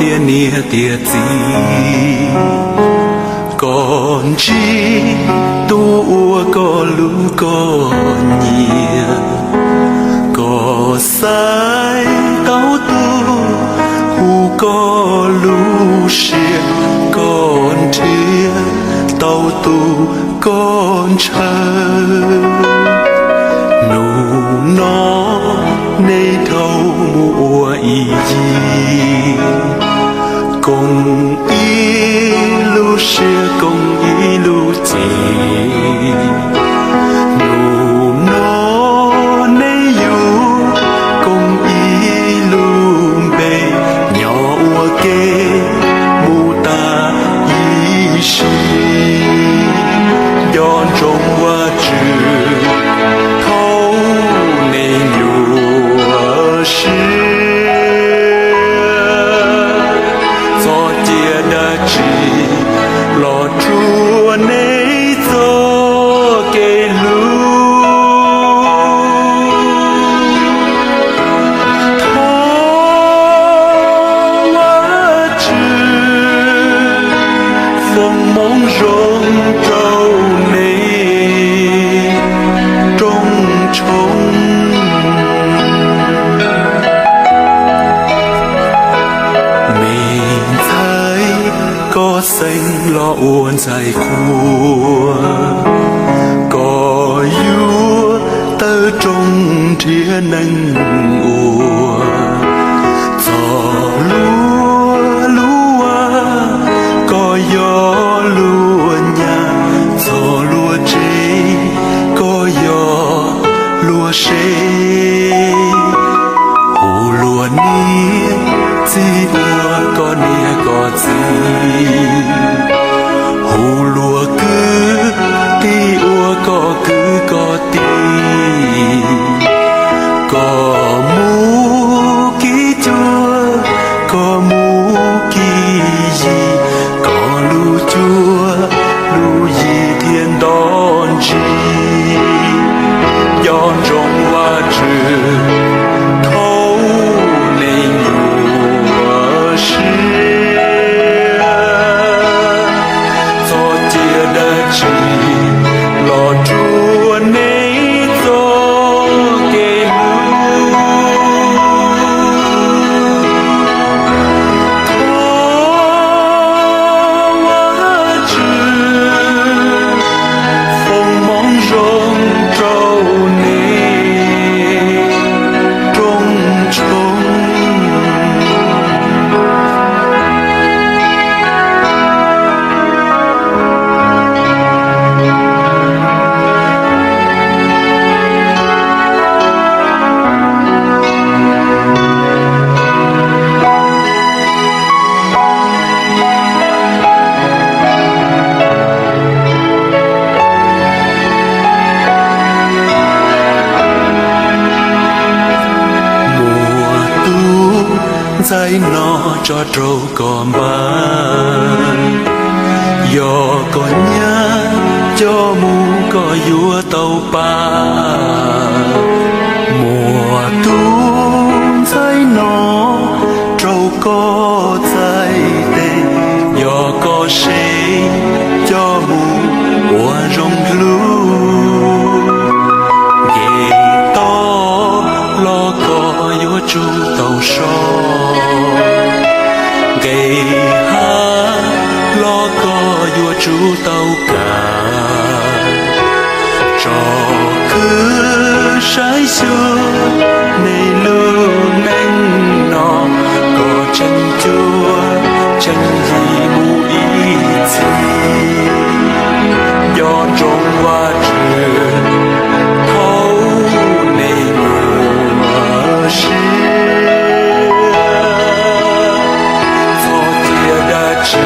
tias niam tias txiv, koj ntsib tus uas koj hlub koj nyiam, koj xaiv tau tus hu koj lub siab, koj nrhiav tau tus koj ntshaw. Hnub no nej dhau mus ua ib yig, koom ib lub siab koom ib lub cev. Hnub no nej yuav koom ib lub npe, nyob ua ke mus tas ib sim. Nco ntsoov Vajtswv thaum nej nyuaj siab, txhob cia dab tsi los rhuav nej txoj kev hlub. Thov Vajtswv foom hmoov zoo rau nej rooj tshoob. Me ntxhais, koj xeeb los ua ntxhais qhua, koj yuav tawm rooj nrhiav neeg ua. Txog luag lub vaj, koj yog luag nyab, txog luag tsev, koj yog luag sev. Hu luag niam txiv ua koj niam koj txiv, hu luag kwv tij ua koj kwv koj tij. Koj mus kev cuab, koj mus kev yig, koj lub cuab lub yig thiaj nto ntsis. Nco ntsoov Vajtswv thaum nej nyuaj siab, txhob cia dab tsi los rhuav nej txoj kev hlub. Thov Vajtswv foom hmoov zoo rau nej rooj tshoob. Muaj tus ntxhais no tso rau koj npaj, yog koj nyab coj mus koj yuav tau pab. Muaj tus ntxhais no rau koj txhais tes, yog koj sev coj mus ua zoo hlub. Nqe toj los koj yuav tsum tau so, nqe hav los koj yuav tsum tau kam. Tsom kwm saib xyuas nej lub neej no, koj tseem cuab tseem yig mus ib txhis. Nco ntsoov Vajtswv thaum nej nyuaj siab, txhob cia dab tsi